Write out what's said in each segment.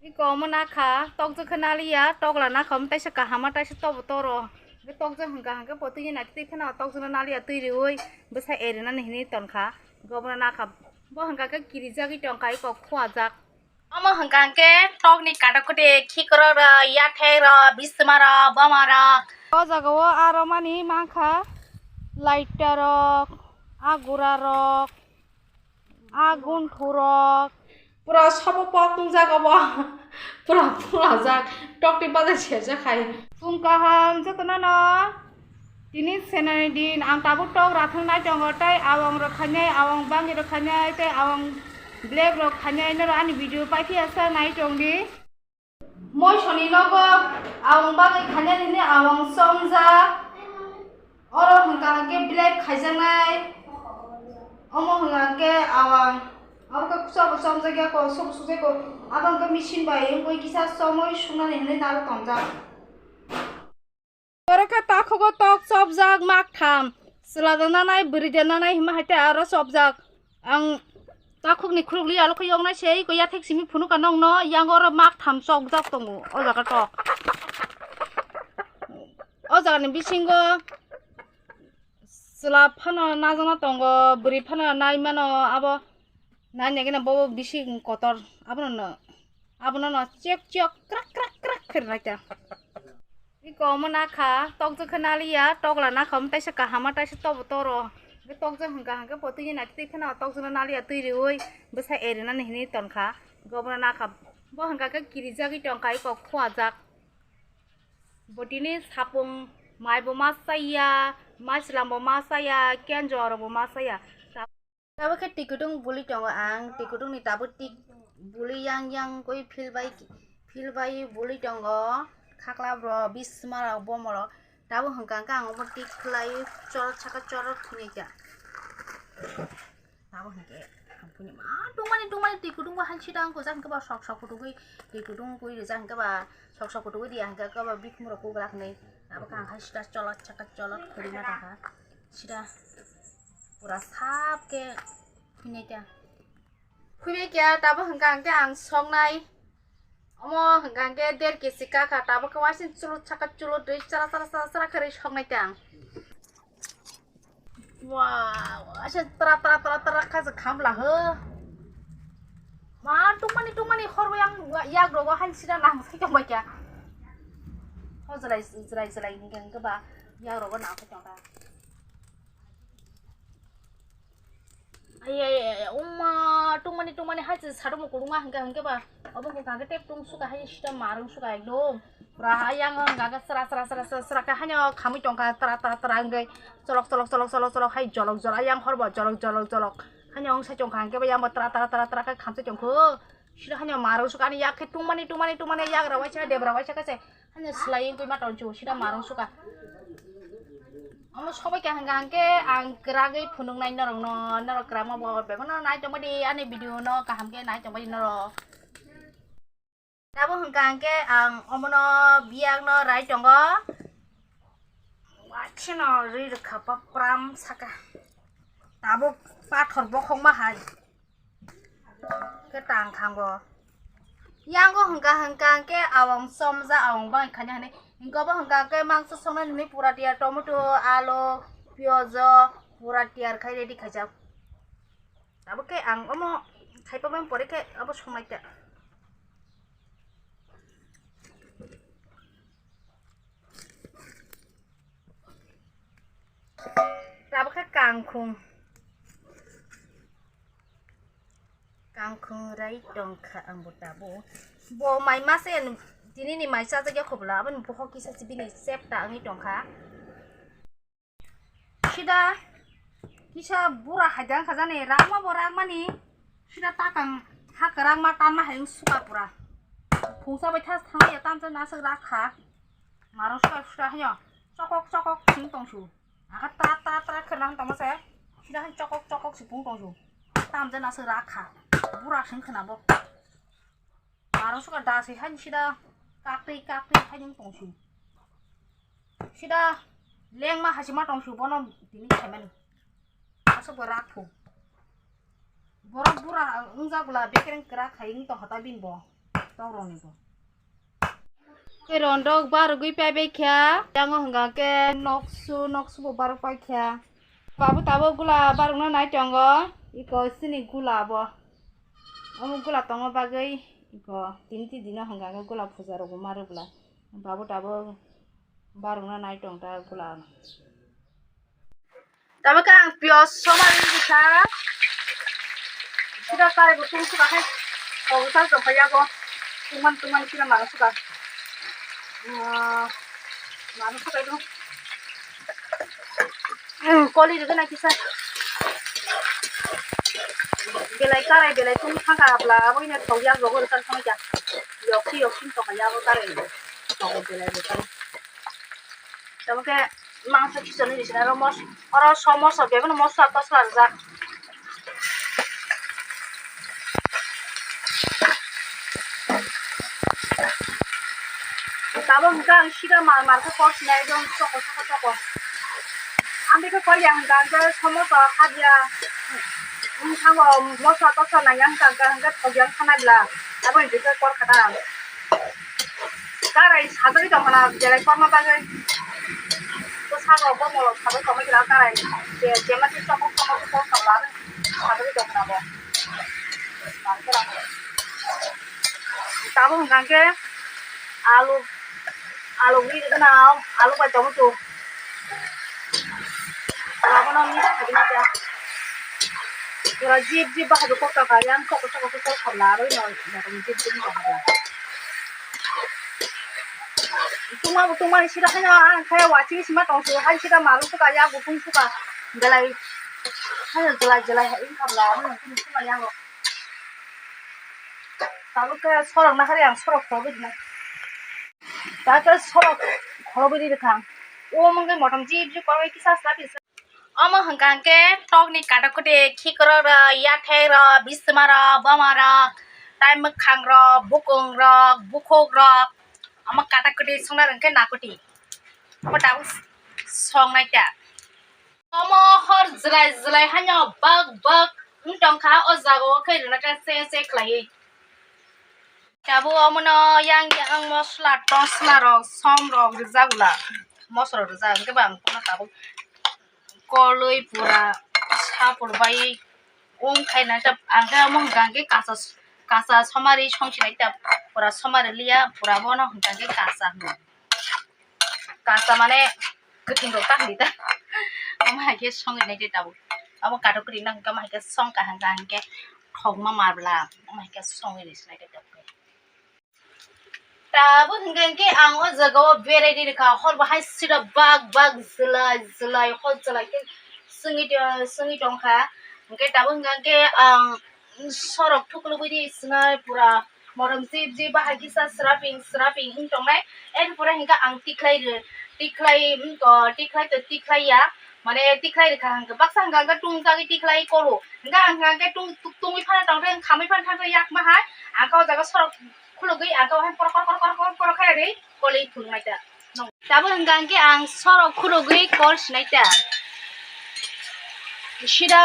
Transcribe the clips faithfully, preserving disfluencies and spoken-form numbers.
Iko omo nakha, tokjwk khe naliya, tokla nakha, omo taisa kahama, taisa tobo toro. Hwnkhe tokjwk hwnkha hwnkhe bo twi nai twi phano tokjwkno naliya twi riui bwsa erinani hinwi tonkha. Hwnkhe omono nakha, bo hwnkha khe kirijagwi tongkha, iko khuajak. Omo hwnkha hwnkhe tokni katok kwtwi khikrok rok, yathek rok, bisma rok, boma rok. O jaga o aro mani mankha lighter rok, agura rok, a gunthurok. Pura sobo pok wngjak obo. Pura pulajak. Tokni bagwi serjak hai. Phung kaham jotono no. Tini senani din ang tabuk tok rathang nai tongo tei awang rok khainai, awang bangwi rok khainai tei awang black rok khainai norok ani video paiphiya sa nai tongdi. Moisoni nogo awang bagwi khainani hwnwi awang chomjak. Oro hwnkha hwnkhe black khaijaknai. Omo hwnkha hwnkhe awang. Abo khe kuchabo chomjakya ko, sobo sujai ko. Abo hwnkhe machine bai wngwi kisa chomwi suknani hwnwi naro tongjak. Oro khe takhugo tok chopjak mak tham. Chwla da nanai, bwrwi da nanai hima hai tei aro chopjak. Ang takhukni khurukli alo khe yoknai se, iko yathek simi phunukha nokno, yang oro mak tham chokjak tongo o jaga tok. O jagani bisingo chwla phano najakna tongo, bwrwi phano nai mano, abo nai nai gana bobo bisi kotor, abono no, abono no chek chek krak krak krak khe nai ta. Iko omo nakha, tokjwk khe naliya, tokla nakha, omo taisa kahama, taisa tobo toro. Hwnkhe tokjwk hwnkha hwnkhe bo twi nai twi phano tokjwkno naliya twi riui bwsa erinani hinwi tonkha. Hwnkhe omono nakha, bo hwnkha khe kirijagwi tongkha, iko khuajak. Bo tini sapung maibo ma chaya, maichwlambo ma chaya, kenjo rokbo ma chaya. Tabuk khe twi kutung buli tongo ang, twi kutungni tabuk tik buli yang yang koi phil bai, phil bai buli tongo, khakla rok, bisma rok, bomo rok. Tabuk hwnkha hwnkhe ang omo tik khlai chorot saka chorot khwnai kha. Tabuk hwnkhe ang phunukma tungmani tungmani twi kutung bo hai sida wngkha, jang khe ba sok sok kutugwi twi kutung kwi rijak hwnkhe ba sok sok kutugwi riya hwnkhe ba bikhum rok kugra hwnwi. Tabuk khe ang hai sida cholot saka cholot khwnai ma tongkha. Sida pura sap khe khwnai kha. Khwnai kha tabuk hwnkha hwnkhe ang soknai. Omo hwnkha hwnkhe der kesi kakha tabuk khe waising chulut saka chulut rwi chara chara chara chara khe rwi soknai kha ang. Wow, asa tra tra tra tra kha se kham la ho. Ma tungmani tungmani hor yang yak rogo hai sida nang sai tong bai kha. Ho jlai jlai jlai ni gang ba yak rogo nang sai tong ta. Ai ai ai, umma tungmani tungmani hai se sado mo kurunga hingka hingke ba. Obo ko kage tep tung suka hai sida marung suka ekdom. Pura ayang ang gaga sra sra sra sra sra khe haino khamwi tongkha tra tra tra wngwi cholok cholok cholok cholok cholok hai jolok jolok ayang horbo jolok jolok jolok haino wng sai tongkha hwnkhe bo yang bo tra tra tra tra khe khamsai tongkho sida haino marung sukha ani yak khe tungmani tungmani tungmani yagra waisa debra waisa khe se haino swlaiwi wngwi ma tongcho sida marung sukha. Omo sobai kha hwnkha hwnkhe ang kwragwi phunuknai norokno norok kwrangma bo bebakno nai tongmadi ani video no kaham khe nai tongmadi norok. Tabuk hwnkha hwnkhe ang omono biyakno rai tongo. Waisano ri rwkha papram saka. Tabuk pathor bokhokma hai. Khe tang khango. Yango hwnkha hwnkha hwnkhe awang somja awang bai khani hwnwi. Hwnkhe obo hwnkha hwnkhe mangso songnani hwnwi pura tiyar tomato, alu, piyojo pura tiyar khai ready khaijak. Abo khe ang omo khai pabang pore khe abo songnai ta. Abo khe kangkhung. Kangkhung rai tongkha ang bo tabuk. Bo mai mase tini ni mai chajak ya khobla aboni bokhok kisa si bini septa wngwi tongkha. Sida kisa bura hai dang khajani rakma bo rakmani sida takang ha kwrangma tanma hai wng suka pura. Phungsa bai thas thangya tamsa naswk rakha. Marung suka suka hayo chokok chokok sing tongsu. Aka tra tra tra khwna tongma se sida hai chokok chokok si phung tongsu. Tamsa naswk rakha. Bura sing khwna bo. Marung suka da se haini sida kaktwi kaktwi haini tongsu. Sida lengma hachima tongsu bono tini khaimani. Asok bo rakhu. Borok bura wngjakla bekereng kwrak hai wng tongkha ta bini bo. Tok rok ni bo. Khe rondok barugwi paibai kha. Yango hwnka khe noksu, noksu bo baruk pai kha. Babu tabuk gula barukna nai tongo. Iko chini gula bo. Omo gula tongma bagwi iko tini ti dino hwnka khe gula puja rok bo ma rwgwla. Babu tabuk barukna nai tong ta gula. Tamo khe ang piyaj somani rikha. Sida karai bo tungsuka khe. Kok bwsa tongkha yago. Tungmani tungmani sida mano suka. Ah, mano suka do. Hmm, koli rikha na kisa. Belai karai belai tung thangka abla abo ina thok yak rogo rikha thangka. Yoksi yoksi tongkha yago karai. Thok belai rikha. Tamo khe mangso khichoni ni sina oro mos-, oro so moso bebeno mosla tosla rijak. Tabuk hwnkhe ang sida mal mal khe kok sinai ekdom choko choko choko. Ang bikhe kok ya hwnkha hwnkhe so moso habya. Bwskango mosla tosla naiya hwnkha hwnkhe thok ya wngkha nai bwla. Aboni bikhe kok kha ta ang. Karai sajagwi tongkha na belai korma bagwi. Bwskango bomolo sajagwi tongma khe karai. Je, jemati chokmok chokmok khe kok sabla sajagwi tongkha na bo. Tabuk hwnkha khe alu, alu wi rwgwna, alu bai tomato. Abono mix khaina khe. Pura jip jip bahai bo kok tongkha, yang kok kok kok kok kok kok la aroi no, no jip jip kok la. Tungma bo tungma ni sida haino ang khe watching sima tong su, hai sida malu suka ya bo tung suka belai haino jelai jelai hai wngkha bla, abono tungma yang rok. Tabuk khe sorok na hari ang sorok khorokwi rwna. Tabuk khe sorok khorokwi rwkha ang. O mungwi motom jip jip khorokwi kisa sla kisa. Omo hwnkha hwnkhe tokni katakoti khikrok rok, yathek rok, bisima rok, boma rok, tai mwkhang rok, bukung rok, bukhuk rok. Omo katakoti songna rwngkhe nakuti. Omo tabuk songnai ta. Omo hor jwlai jwlai haino bak bak wng tongkha o jaga o khe rwna khe se se khlaiwi. Tabuk omono yang yang mosla tosla rok som rok rijak bwla mosla rok rijak hwnkhe bo ang bono tabuk kolwi pura sapor bai wng khaina ang khe omo hwnkha hwnkhe kasa kasa somari songsinai ta pura somari liya pura bono hwnkha hwnkhe kasa hwno. Kasa mane kwthwng rok ta hinwi ta. Omo hai khe songwi nai tei tabuk. Abo katok kwrwi nang khe omo hai khe song kaham kaham khe thokma mar bwla. Omo hai khe songwi rwi sinai tei tabuk. Tabuk hwnkhe hwnkhe ang o jaga o berai ri rwkha hor bo hai sida bak bak jwlai jwlai hor jwlai khe songwi tong songwi tongkha. Hwnkhe tabuk hwnkhe hwnkhe ang sorok thuklubui di sinai pura morom jip jip bahai kisa sraping sraping wng tongnai. Erpore hwnkhe ang tikhlai rw tikhlai wngko tikhlai to tikhlai ya mane tikhlai rwkha hwnkhe baksa hwnkha hwnkhe tung jagwi tikhlai kolo hwnkhe ang hwnkha hwnkhe tung tungwi phano tongthai khamwi phano thangthai yakma hai ang khe o jaga sorok khulugwi ang khe o hai korok korok korok korok korok khe ri koli phunuknai ta. Tabuk hwnkha hwnkhe ang sorok khulugwi kol sinai ta. Sida,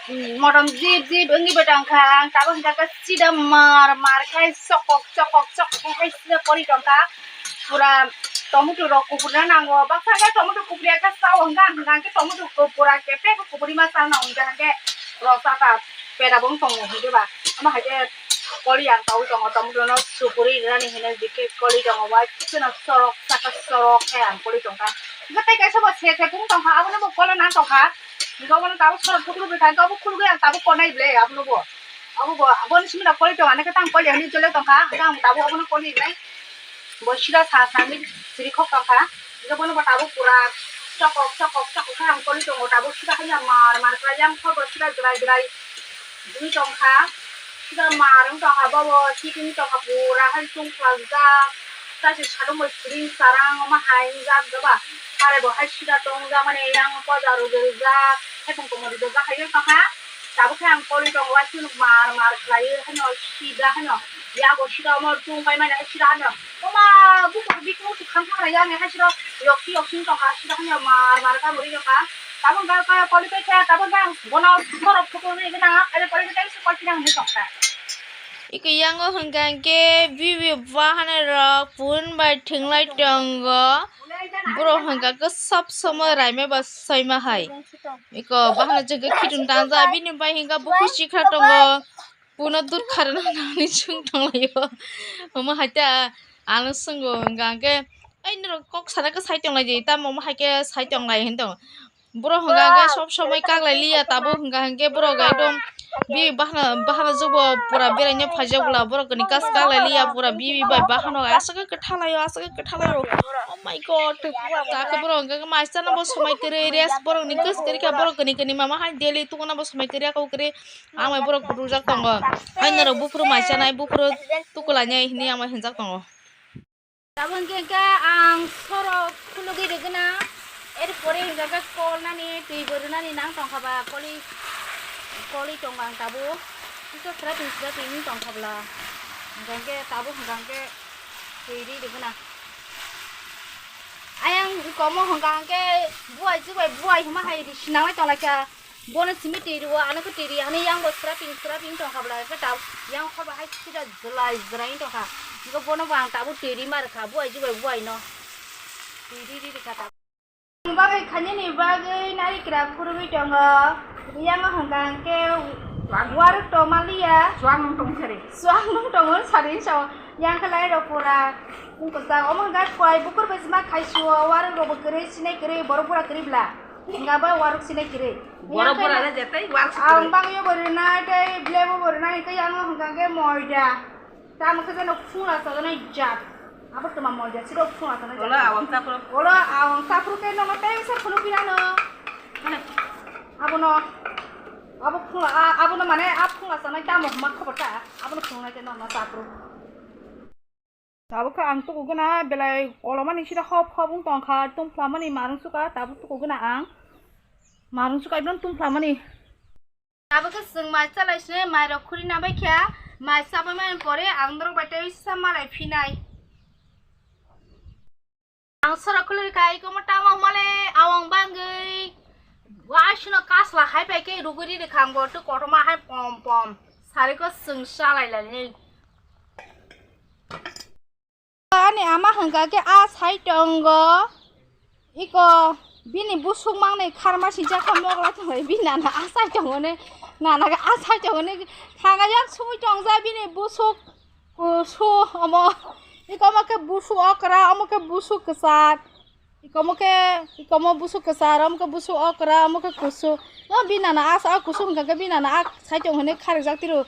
mm, motom jip jip wngwi bo tongkha. Ang tabuk hwnkha khe sida mar mar khe chokok chokok chokok khe hai sida kori tongkha. Pura tomato rok kupurna nango. Baksa khe tomato kupurya khe chao hwnkha, hwnkha khe tomato kupura khe pek kupuri ma chana hwnkha hwnkhe rw chata pera bo wng tongo hwnkhe ba. Omo hai khe koli ang kaui tongo, tomato no supuri rani hinwi bikhe koli tongo, uaisukhe no sorok saka sorok khe ang koli tongkha. Hwnkhe tei kaisa bo se se phung tongkha, abono bo koli nang tongkha. Hwnkhe obono tabuk sorok thuklu bwkha, hwnkhe obo khulugwi ang tabuk konai ble abono bo. Abo bo, aboni simi rok koli tongo, ani khe tang koli hinwi jole tongkha, hwnkhe ang tabuk obono koli ble. Bo sida sa sangwi siri khok tongkha. Hwnkhe bono bo tabuk pura chokok chokok chokok khe ang koli tongo, tabuk sida haino mar mar khlai yang khorbo sida jwrai jwrai. Bini tongkha, sida mar wng tongkha, bobo chicken tongkha, pura hai chwng khwlajak. Tei se sado moi siring sarang omo hai wngjak doba. Pare bo hai sida tongjak mani yang poda rwgwi rijak, haiphang tongma rijak hai wng tongkha. Tabuk khe ang koli tongo, uaisuk mar mar khlaiwi haino sida haino yago sida omo chwng pai mani hai sida haino. Oma bukur bikung se khang khang rw yang hai sida yoksi yoksi wng tongkha, sida haino mar mar khe muri tongkha. Tabuk khe koli pai khe tabuk khe ang bono borok thukgwi gana, ere koli pai khe koli pai khe hinwi tongkha. Iko yango hwnkha hwnkhe bibi bahanai rok pun bai thwnglai tongo. Borok hwnkha khe sob somoi raima ba soima hai. Iko bahana jwngkhe khitung tanja bini bai hwnkha buku sikha tongo. Puno dur kharna nani chwng tonglaio. Omo hai ta ano swngo hwnkha hwnkhe, "Ai norok kok sana khe sai tonglai di, tamo omo hai khe sai tonglai," hin tongo. Borok hwnkha hwnkhe sob somoi kaklai liya, tabuk hwnkha hwnkhe borok ekdom bi bahana, bahana jugo pura beraina phaijak bwla borok ni kas kaklai liya, pura bibi bai bahano aswk khe kwthalaio, aswk khe kwthalaio. Oh my God. Takhe borok hwnkha khe mai chana bo somoi kwrwi, rest borok ni kas kwrwi kha, borok kani kani mama hai daily tukuna bo somoi kwrwi, ako kwrwi. Ang bai borok rwjak tongo. Ai norok buphuru mai chanai, buphuru tukulainai hinwi ang bai hinjak tongo. Tabuk hwnkhe, hwnkhe ang sorok khulugwi rwgwna, er pore hwnkhe kol nani twi bo rwnani nang tongkha ba, koli, koli tongo ang tabuk. Kisa srating srating wng tongkha bwla. Hwnkhe tabuk hwnkhe twi ri rwgwna. Ayang komo hwnkha hwnkhe buai chubai buai hwnma hai ri sinanglai tonglaikha. Bono simi twi rwo, ano khe twi ri, ano yang bo sraping sraping tongkha bwla, khe ta yang hor bai hai sida jwlai jwlai wng tongkha. Hwnkhe bono bo ang tabuk twi ri ma rwkha, buai jubai buai no. Twi ri ri rwkha tabuk. Bagwi khainani bagwi nari kwrak phurugwi tongo. Yang hwnkha hwnkhe waruk tongma liya. Chuang tong sari. Chuang nung tongo sari sao. Yang khe lai rok pura. Wng kwchak. Omo hwnkha kwai bukur bai sima khai suo, waruk rok bo kwrwi, sinai kwrwi, borok pura kwrwi bwla. Hwnkha bai waruk sinai kwrwi. Borok yang khe bura na-, le jetai waruk ang kwrwi. Bagwi bo rwnai tei blebo bo rwnai, hwnkhe yang hwnkha hwnkhe moida. Tamo khe jeno phungla chajaknai jat. Abo twma moida siro phungla chajaknai jat. Olo awang chapro. Olo awang chapro khe nono tei se phunuk pinano. Abono, abo phungla, a-, abono mane a phungla chanai tamo hwnma khobo ta. Abono phunuknai khe nono chapro. Tabuk khe ang tuku gana belai kolomani sida hop hop wng tongkha, tungphlamani marung suka, tabuk tuku gana ang marung suka, ibon tungphlamani. Tabuk khe chwng mai chalai sini, mai rok khuri na bai kha, mai chabai mani pore ang norok bai tei sa malai phinai. Ang sora khuluri kha, ikomo tamo male awang bangwi. Wa sino kasla hai pai khe ruguri rikha ang bo tu kotorma hai pom pom. Sari ko chwng chalai lani. Ani ama hwnkha khe a sai tongo. Iko bini busuk mangnai kharma sijak kha mokla tongo. Bini nana a sai tongo ne. Nana khe a sai tongo ne. Thanga yak sumui tongja bini busuk kusu omo. Iko omo khe busuk okra, omo khe busuk kwchar. Ikomo khe, ikomo busuk kwchar, omo khe busuk okra, omo khe kusu. No bini nana a sa kusu hwnkha khe bini nana a sai tong hwnwi kharjak tiro.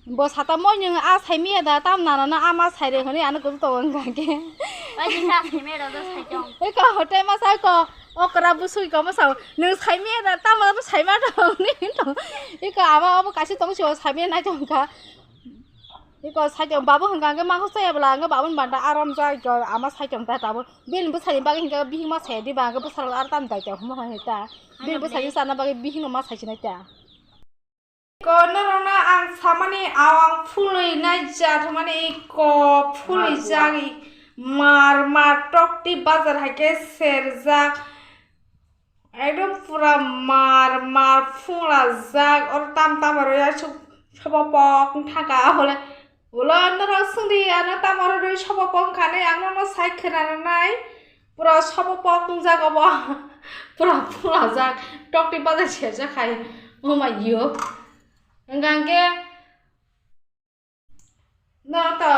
Bo sata moi nwng a sai miya da, tam nana no ama sai re hwnwi ano kusu tongo hwnkha khe. Oi, jisa sai miya da, do sai tong. Oi ko hote ma sai ko, okra busuk ko ma sao. Nwng sai miya da, tam ma sai ma tong ni to. Iko ama obo kaisa tong si o sai miya nai tong kha. Iko sai tong babu hwnkha khe ma hosai bwla hwnkha babu ni banda aram jai ko ama sai tong ta tabo. Bini bwsani bagwi hwnkhe bihik ma saya diba, hwnkhe bwsarok aro tamo daita hwnma hai ta. Bini bwsani sana bagwi bihikno ma saisinai ta. Ko norokno ang samani awang phulwi naijak hwnmani iko phulwijak mar mar tokti bazar hai khe serjak. Ekdom pura mar mar phunglajak, oro tam tam aro ya suk sobo pok wng thaka hole. Ulo norok swngdi ano tamo rw rw sobo pok wngkha nai ang nono sai khwnanai pura sobo pok wngjak obo. Pura phunglajak tokti bazar serjak hai. Oh my God. Hwnkha hwnkhe no to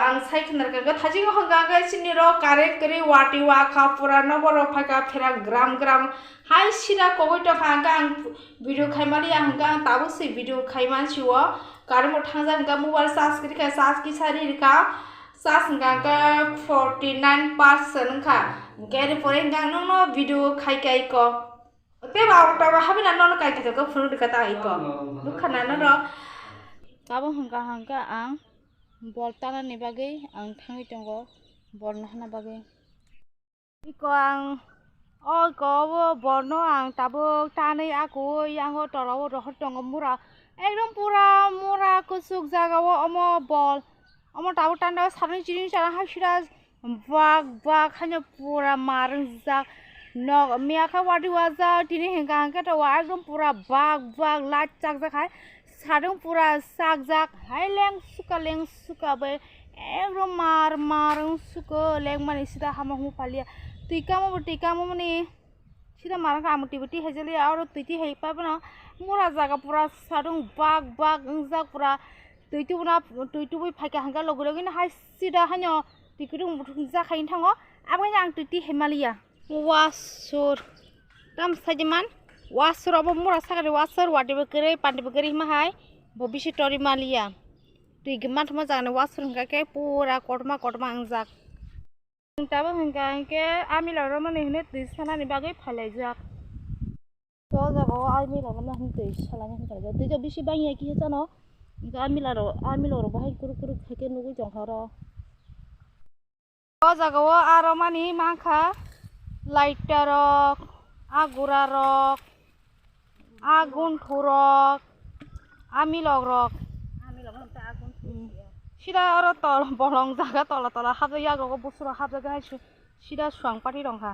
ang sai khwnarkha khe thajingo hwnkha khe chini ro current kwrwi wati wakha pura no borok phaikha phera gram gram hai sida kogwi tongkha hwnkha ang video khaimani ya hwnkha ang tabuk se video khaiman siwo. Current bo thangjak hwnkha mobile charge kwrwi kha charge kisa ri rikha charge hwnkha khe forty nine percent wngkha hwnkhe ri pore hwnkha ang nokno video khaikha iko. Tei ba ang tabo habina nono kai kisa khe phunuk rikha ta iko. Nukha na nono. Tabo hwnkha hwnkha ang bol tanani bagwi ang thangwi tongo bol nahana bagwi. Iko ang o iko obo bolno ang tabuk tanwi akui yango tola o rohor tongo mura ekdom pura mura kuchuk jaga o omo bol omo tabuk tanda o saroni chini chana hai sira. Bak bak haino pura mar wngjak. Nok miya khe wadi wajak tini hwnkha hwnkhe to wa ekdom pura bak bak light chakjak hai. Sadung pura sakjak, hai leng suka leng suka bai, ekdom mar mar wng suko lengmani sida hama hwnwi phalia. Twi kamo bo twi kamo mani sida mar wngkha, amo twi bo twi hai jaliya, oro twi twi hai pa bono mura jaga pura sadung bak bak wngjak pura. Twi tubuna twi tubui phaikha hwnka logi logi no hai sida haino twi kwrwng buthung jak hai wng thango, abo haino ang twi twi hai maliya. Wasur. Tam sajiman. Wasur abo mura sakari wasur, wati bo kwrwi, panti bo kwrwi hima hai. Bo bisi tori maliya. Twi gima thuma jagani wasur hingka khe pura kotorma kotorma wngjak. Tabo hingka hinkhe amila romani hwnwi twi sanani bagwi phailaijak. O jaga o amila romani hwnwi twi salani hwnwi kalaijak. Twi bisi bangya kisa chano. Hingke amila ro, amila ro bahai kuruk kuruk khaikhe nugwi tongkha oro. O jaga o aro mani mankha laita rok, agura rok, agunthurok, amilok rok. Sida oro tol bolong jaga tola tola habjak yago busuro habjak hai sida suang pati rok kha.